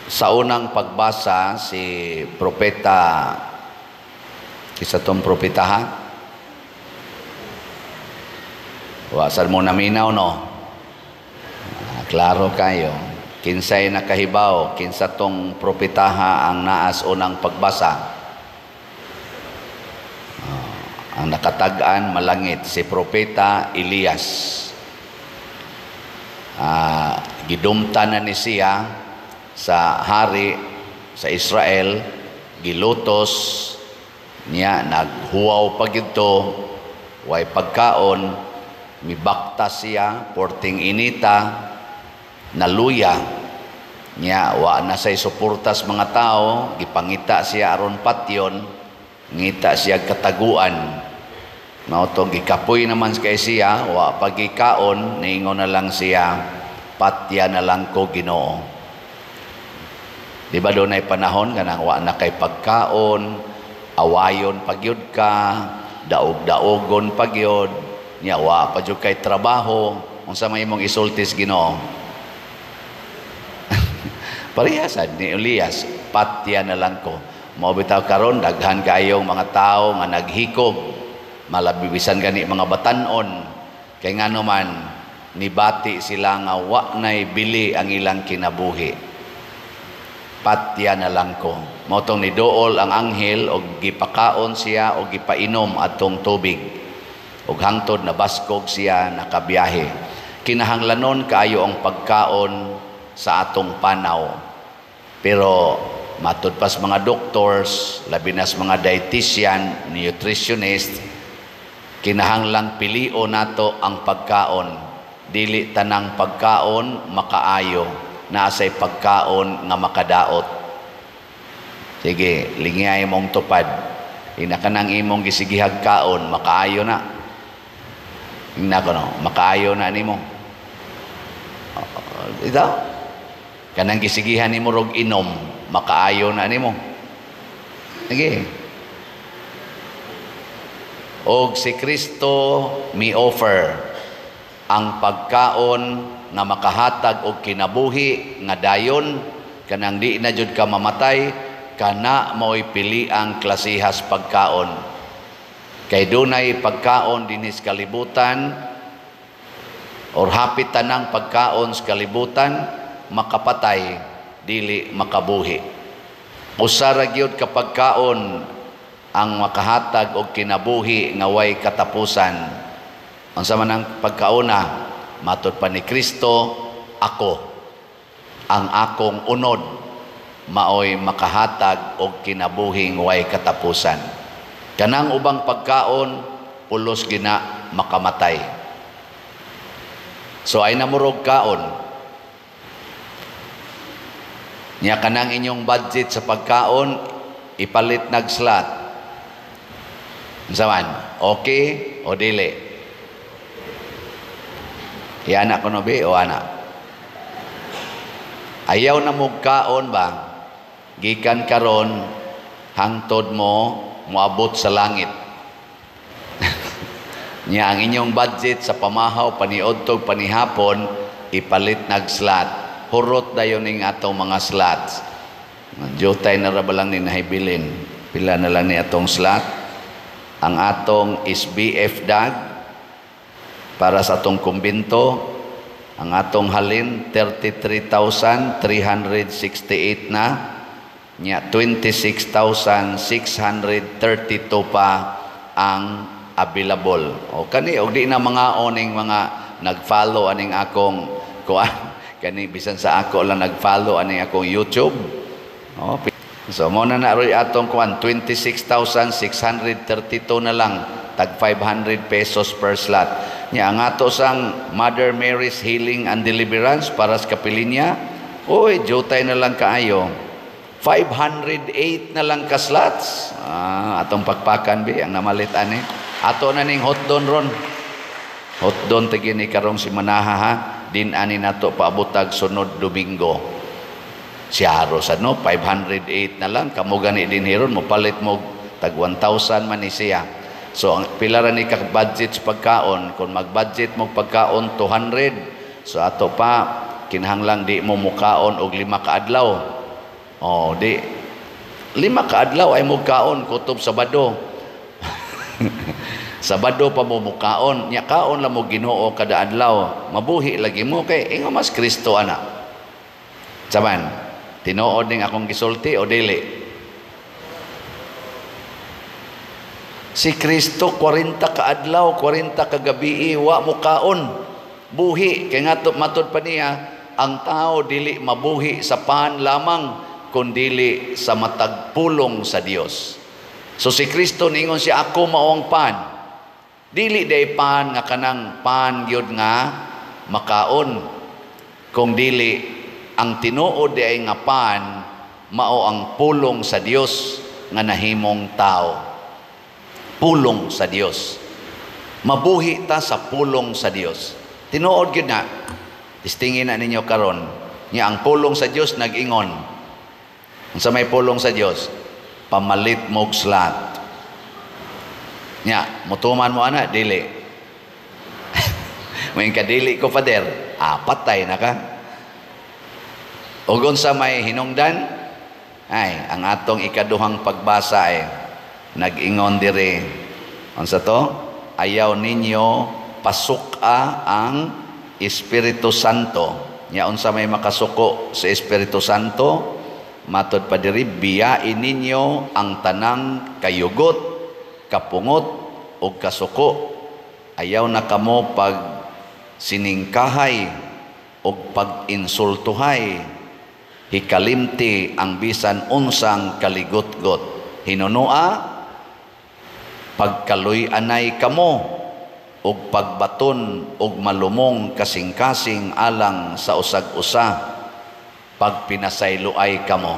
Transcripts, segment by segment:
Sa unang pagbasa, si propeta, isa tong propeta, ha? Wa sad mo naminaw, no? Ah, klaro kayo. Kinsay nakahibaw, kinsa tong propetaha ang naas unang pagbasa? Ang nakatag-an malangit, si Propeta Elias. Gidumtan na ni siya sa hari sa Israel, gilutos niya, naghuwaw pa gidto, way pagkaon, mibakta siya, porting inita, naluya niya, wa na say suportas mga tao, gipangita siya aron patyon, ngita siya kataguan. Mao to gikapoy naman kay siya, wa pagikaon, niingon na lang siya, "Patya na lang ko, Ginoo." Di ba doon ay panahon kanang wa na kay pagkaon, awayon pagyud ka, daog-daogon pagyud, nya wa pa jud kay trabaho, unsa may imong isultis Ginoo? Parehas ni Elias, "Patya na lang ko." Mao bitaw karon daghan kayong mga tao nga naghikog, malabibisan gani mga batanon, kay ngano man nibati sila nga wa nay bili ang ilang kinabuhi. "Patya na lang ko." Mao tong niduol ang anghel og gipakaon siya og gipainom atong tubig. Og hangtod nabaskog siya, nakabiyahe. Kinahanglanon kaayo ang pagkaon sa atong panaw. Pero matud pas mga doctors, labi na sa mga dietitian, nutritionist, kinahanglang pilio nato ang pagkaon. Dili tanang pagkaon makaayo, naasay pagkaon nga makadaot. Sige, lingay mong tupad. Ina kanang imong gisigihag kaon, makaayo na. Ina ko no, makaayo na nimo. Ito, kanang gisigihan nimo rog inom, makaayo na nimo. Sige. Og si Kristo mi offer ang pagkaon nga makahatag og kinabuhi nga dayon, kanang di na jud ka mamatay, kana mao'y pili ang klasihas pagkaon. Kay dunay pagkaon dinhi sa kalibutan or hapit tanang pagkaon sa kalibutan makapatay, dili makabuhi. Usa ra gyud ka pagkaon ang makahatag og kinabuhi nga way katapusan. Unsa man ang pagkaona? Matud pa ni Kristo, "Ako, ang akong unod maoy makahatag og kinabuhing way katapusan." Kanang ubang pagkaon pulos gina makamatay. So ay namurog kaon. Nya kanang inyong budget sa pagkaon ipalit nag slot. Unsa man? Okay o dili? Iana ko no be o ana? Ayaw na mo kaon ba? Gikan karon hangtod mo moabot sa langit. Nya ang inyong budget sa pamahaw, paniudtog, panihapon, ipalit nag slot. Hurot dayon ning atong mga slots. Jutay na ra ba lang ni nahibilin. Pila na lang ni atong slot. Ang atong SBF dag para sa atong kumbinto, ang atong halin 33,368 na, nya 26,632 pa ang available. O kani og di na mga oning mga nag-follow aning akong kuan, kani bisan sa ako lang nag-follow aning akong YouTube. O, so mo na na roy atong kuan, 26,632 na lang, tag 500 pesos per slot. Nya ang ato sang Mother Mary's Healing and Deliverance para sa kapilinya, oy, jutay na lang kaayo. 508 na lang ka slots. Atong pakpakan bi ang namalit ani. Ato na ning hotdon ron. Hotdon tagi ni karong si Manaha ha. Din ani nato paabotag sunod Domingo. Siyaro sa no 508 na lang kamo gani din hiron mopalit mo tag 1,000 man ni siya. So ang pila ra ni ka budget sa pagkaon, kung mag-budget mo pagkaon 200, so ato pa kinahanglang di mo mukaon og 5 ka adlaw. Oh, di 5 ka adlaw ay mo kaon kutob Sabado. Sabado pa mo mukaon, nya kaon lang mo Ginoo kada adlaw. Mabuhi lagi mo kay ingon mas Kristo ana. Saban, tinuod ning akong gisulti o dili? Si Kristo 40 ka adlaw, 40 ka gabi wa mo kaon. Buhi kay ngadto matud pa niya ang tao dili mabuhi sa pan lamang kundili sa matag pulong sa Dios. So si Kristo ningon siya, ako mao ang pan. Dili day pan nga kanang pan gyud nga makaon, kung dili ang tinuod day nga pan mao ang pulong sa Dios nga nahimong tao. Pulong sa Dios. Mabuhi ta sa pulong sa Dios. Tinuod gyud na. Tistingin na ninyo karon nya ang pulong sa Dios nag-ingon. Unsa may pulong sa Dios? Pamalit mo og slat. Nya, mutuman mo ana dili. May kadili ko, Father, patay na ka. Ug unsa may hinungdan? Ay, ang atong ikaduhang pagbasa ay nag-ingon diri. Unsa to? Ayaw ninyo pasuka ang Espiritu Santo. Nya unsa may makasuko sa Espiritu Santo? Matod pa diri, biyain ninyo ang tanang kayugot, kapungot ug kasuko. Ayaw na kamo pag siningkahay ug pag-insultuhay. Hikalimti ang bisan unsang kaligotgot. Hinunua, pagkaluy-anay kamo ug pagbaton ug malumong kasing-kasing alang sa usag-usa, pagpinasayloay kamo.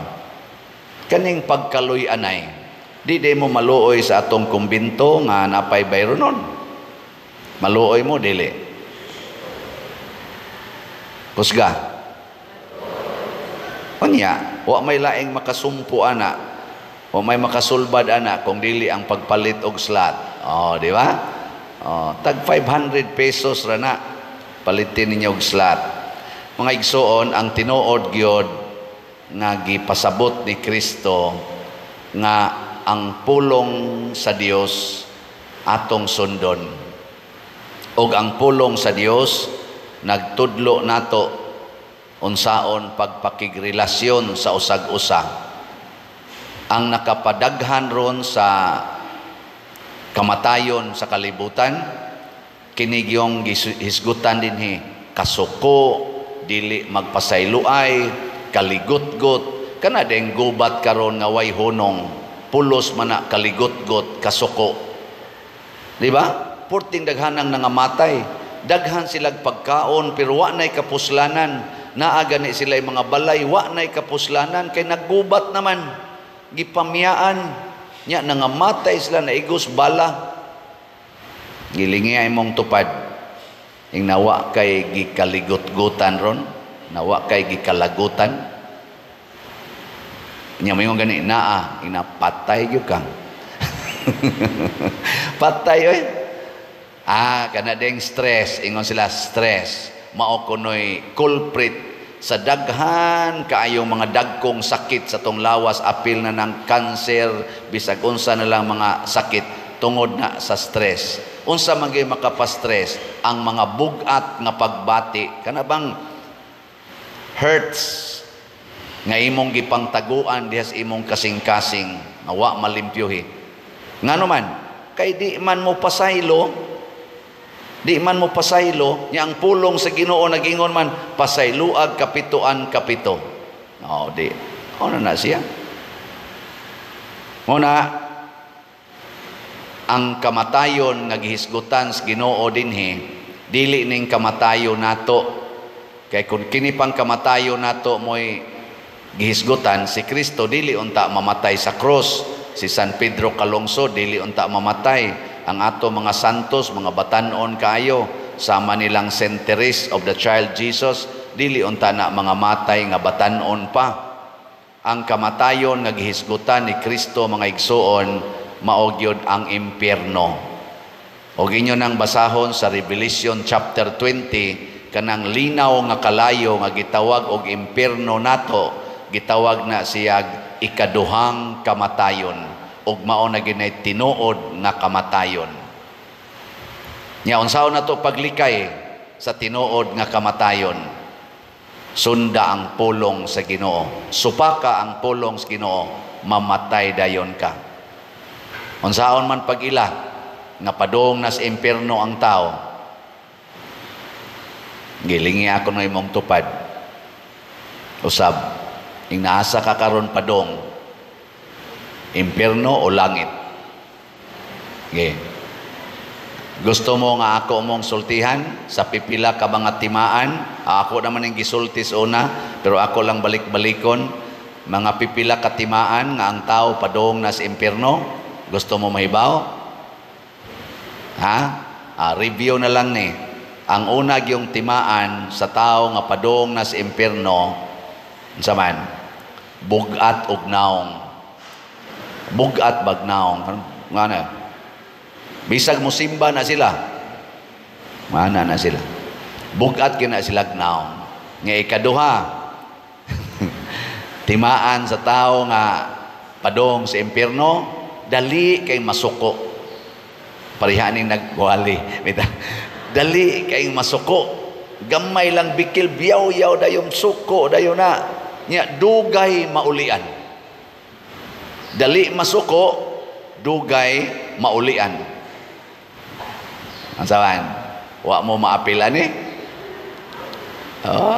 Kaning pagkaluy-anay, di di mo maluoy sa atong kumbinto nga napay bayronon. Maluoy mo, dili. Kusga. Unya, wa may laing makasumpo ana, wa may makasulbad ana kung dili ang pagpalit og slot. Oh, di ba? Oh, tag 500 pesos ra na palitin ninyo og slot. Mga igsoon, ang tinuod gyud nga gipasabot ni Kristo nga ang pulong sa Dios atong sundon. Og ang pulong sa Dios nagtudlo nato unsaon pagpakigrelasyon sa usag-usa. Ang nakapadaghan ron sa kamatayon sa kalibutan, kinigyong hisgutan dinhi kasuko, dili magpasayloay, kaligotgot, kana ding gubat karon nga way hunong, pulos man na kaligotgot, kasuko. Di ba? Purting daghanang nangamatay, daghan silag pagkaon pero wa nay kapuslanan. Naa gani sila mga balay, wa nay kapuslanan kay naggubat naman, gipamiyaan nya nangamatay sila naigos bala. Gilingi ay mong tupad ing nawa kay gikaligotgotan ron, nawa kay gikalagutan nya moingon gani naa ing napatay gyud ka. Patay oy. Ah, kana ding stress, ingon sila stress mao kunoy culprit sa daghan kaayong mga dagkong sakit sa tong lawas, apil na ng kanser, bisag unsa na lang mga sakit tungod na sa stress. Unsa man gyud makapastress? Ang mga bug-at nga pagbati, kana bang hurts nga imong gipangtaguan diha sa imong kasing-kasing nga wa malimpyuhi. Ngano man kay di man mo pasaylo, di man mo pasaylo, nya ang pulong sa Ginoo nagingon man pasayloag kapitoan kapito. Oh, di. Ano na siya? Muna ang kamatayon nga gihisgutan sa Ginoo dinhi, dili ning kamatayon nato. Kay kun kini pang kamatayon nato mo'y gihisgutan, si Kristo dili unta mamatay sa cross, si San Pedro Calungsod dili unta mamatay. Ang ato mga santos, mga batan-on kaayo, sama nilang Saint Therese of the Child Jesus, dili unta na mga matay nga batan-on pa. Ang kamatayon nga gihisgutan ni Kristo mga igsuon, mao gyud ang impyerno. Og inyo nang basahon sa Revelation chapter 20, kanang linaw nga kalayo nga gitawag og impyerno nato, Gitawag na siyag ikaduhang kamatayon ug mao na ginay tinuod nga kamatayon. Nya unsaon na to paglikay sa tinuod nga kamatayon? Sunda ang pulong sa Ginoo. Supaka ang pulong sa Ginoo, mamatay dayon ka. Unsaon man pag-ila nga padung nas impierno ang tao? Gilingi ako na imong tupad. Usab, ing naasa ka karon, padong impierno o langit? Okay. Gusto mo nga ako mong sultihan sa pipila ka mga timaan? Ako naman ang gisulti sa una, pero ako lang balik-balikon. Mga pipila ka timaan nga ang tao padong nas impierno. Gusto mo mahibaw? Ha? Review na lang ni. Ang una yung timaan sa tao nga padong nas impierno, unsa man? Bugat og naong. Bugat bag naong. Nga na? Bisag musimba na sila. Mana na sila. Bugat kina sila naong. Nga ikaduha, timaan sa tao nga padong sa impierno, dali kay masuko. Parihaning nagwali. Dali kay masuko. Gamay lang bikil, biyaw-yaw dayong suko, dayon na. Nya, dugay maulian. Dali masuko, dugay maulian. Ang sawan, wa mo maapilan eh. Oh,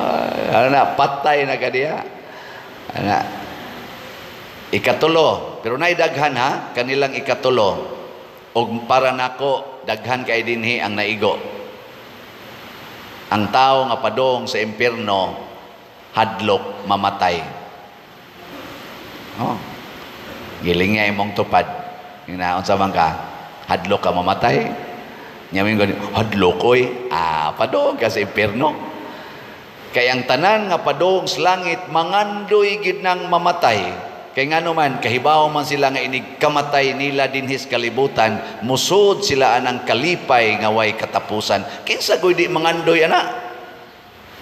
ano na, patay na ka diya. Ano, ikatulo, pero naidaghan ha, kanilang ikatulo. Og para nako, daghan kay dinhi ang naigo. Ang tao nga padong sa impierno, hadlok mamatay. Oh. Giling nga imong tupad. Ina unsa man ka? Hadlok ka mamatay? Nya mingon, hadlok oy. Padong ka sa impierno. Kay ang tanan nga padong sa langit mangandoy gid nang mamatay. Kay ngano man, kahibaw man sila nga inig kamatay nila dinhi sa kalibutan, musod sila anang kalipay nga way katapusan. Kinsa goy di mangandoy ana?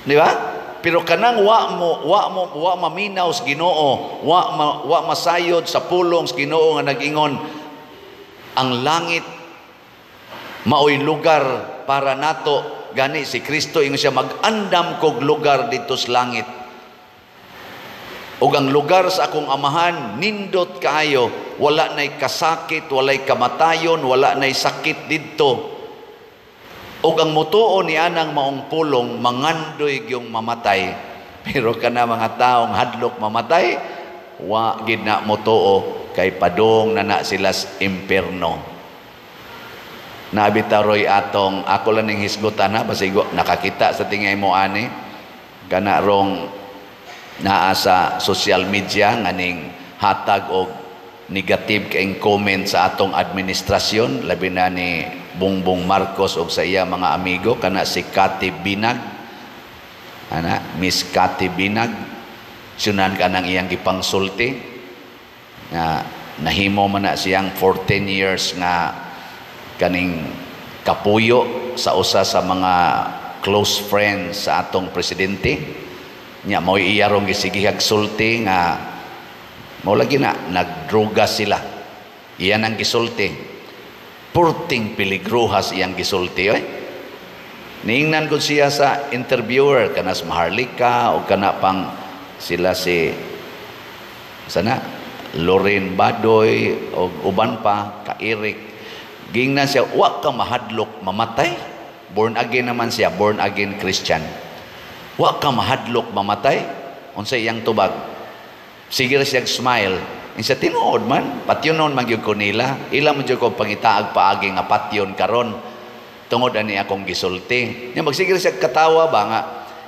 Di ba? Pero kanang wa maminaw sa Ginoo, wa masayod sa pulong sa Ginoo nga nag-ingon ang langit maoy lugar para nato, gani si Kristo ingon siya, mag-andam kog lugar dito sa langit. Ug ang lugar sa akong amahan nindot kaayo, wala nay kasakit, walay kamatayon, wala nay sakit didto. Ug ang mutuo ni anang maong pulong mangandoy gyung mamatay. Pero kana mga taong hadlok mamatay, wa gid na mutuo kay padung na na sila sa impierno. Nabitaw roy atong ako lang ning hisgutan ha, basigo nakakita sa tingay mo ani kana rong naa sa social media nganing hatag og negative kaing comment sa atong administrasyon, labi na ni Bongbong Marcos og sa iya mga amigo, kana si Cathy Binag, ana Miss Cathy Binag, sunan kanang iyang gipangsulti nga nahimo man na siyang 14 years nga kaning kapuyo sa usa sa mga close friends sa atong presidente. Nya mo'y iya rong gisigihag sulti nga mao lagi na nagdroga sila. Iyan ang gisulti. Purting piligrohas iyang gisulti oy. Niingnan ko siya sa interviewer kanas Maharlika o kana pang sila si sana Loren Badoy o uban pa ka Eric. Gingnan siya, wa ka mahadlok mamatay. Born again naman siya, born again Christian. Wa ka mahadlok mamatay. Unsa iyang tubag? Sige ra siya smile. Insa tinuod man, patyonon man gyud ko nila. Ila man gyud ko pangitaag paagi nga patyon karon. Tungod ani akong gisulti. Nya magsige ra siya katawa ba nga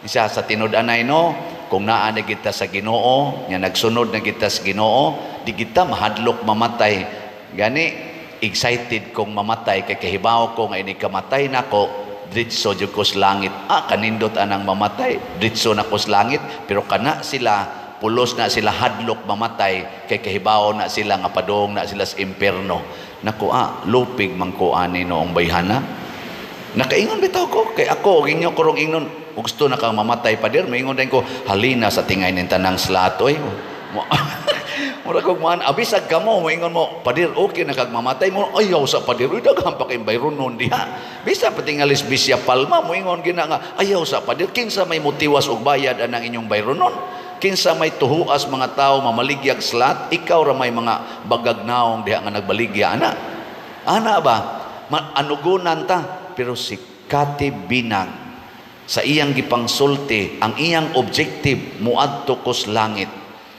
isa sa tinud-anay no, kung naa na kita sa Ginoo, nya nagsunod na kita sa Ginoo, di kita mahadlok mamatay. Gani excited kong mamatay kay kahibaw ko nga ini kamatay nako diretso jud ko sa langit. Kanindot anang mamatay, diretso na ko sa langit. Pero kana sila pulos na sila hadlok mamatay kay kahibaw na sila nga padong na sila sa impierno. Nako lupig man ko ani noong bayhana. Nakaingon bitaw ko kay ako og inyo korong ingnon Gusto na kang mamatay, pader, moingon din ko, halina sa tingay ning tanang slot, oy. Mura kog man, abisag kamo, moingon mo, "Pader, okay na kag mamatay mo." "Ayaw sa, pader, uy, daghan pa kayong bayronon diha." Bisa patingalis Bisya Palma, moingon gina nga, "Ayaw sa, pader, kinsa may motiwas og bayad anang inyong bayronon? Kinsa may tuhuas mga tao mamaligyag slot? Ikaw ra may mga bagagnaong diha nga nagbaligya ana." Ana ba? Anugunan ta, pero si Kati Binag sa iyang gipangsulti, ang iyang objective, muadto kos langit.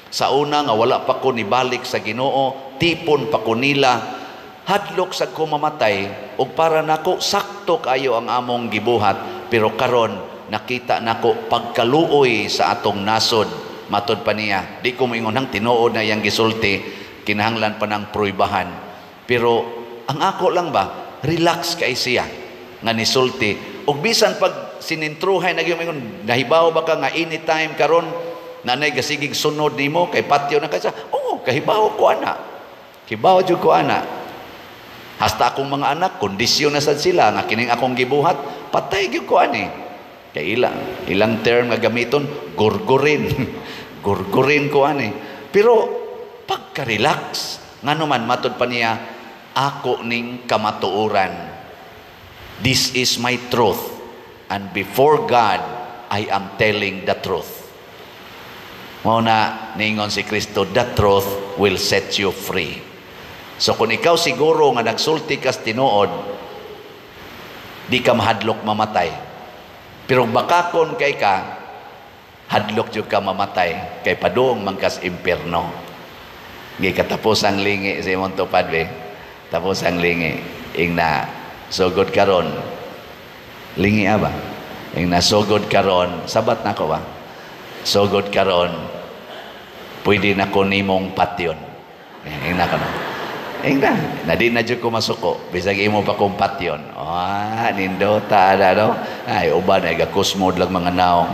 Sa una nga wala pa ko nibalik sa Ginoo, tipon pa ko nila, hadlok sa ko mamatay, ug para nako sakto kayo ang among gibuhat, pero karon nakita nako pagkaluoy sa atong nasod. Matod pa niya, di ko moingon hang tinuod na iyang gisulti, kinahanglan pa ng pruibahan. Pero ang ako lang ba, relax kay siya nga nisulti. Ug bisan pag sinintruhay na gyud moingon, "Nahibaw ba ka nga anytime karon nanay gasigig sunod nimo kay patyo na kaysa?" "Oo, kahibaw ko ana. Hibaw jud ko ana. Hasta akong mga anak, kondisyon na sad sila nga kining akong gibuhat, patay gyud ko ani." Kay ilang ilang term nga gamiton, gurgurin. Gurgurin ko ani. Pero pagka-relax, ngano man, matod pa niya, "Ako ning kamatuoran. This is my truth and before God I am telling the truth." Mao na niingon si Kristo, "The truth will set you free." So kung ikaw siguro nga nagsulti kas tinuod, di ka mahadlok mamatay. Pero bakakon kay ka, hadlok jud ka mamatay kay padung man kas impierno. Gi katapos ang lingi sa imong tupad be. Tapos ang lingi ing na sugod karon. Lingi aba. Ing nasugod karon, sabat na ko ba? Sugod karon, pwede na ko nimong patyon. Ing na ko no. Ing na, na di na jud ko masuko bisag imo pa kong patyon. Ah, nindota na no. Ay, uban ay gakusmod lang mga naong.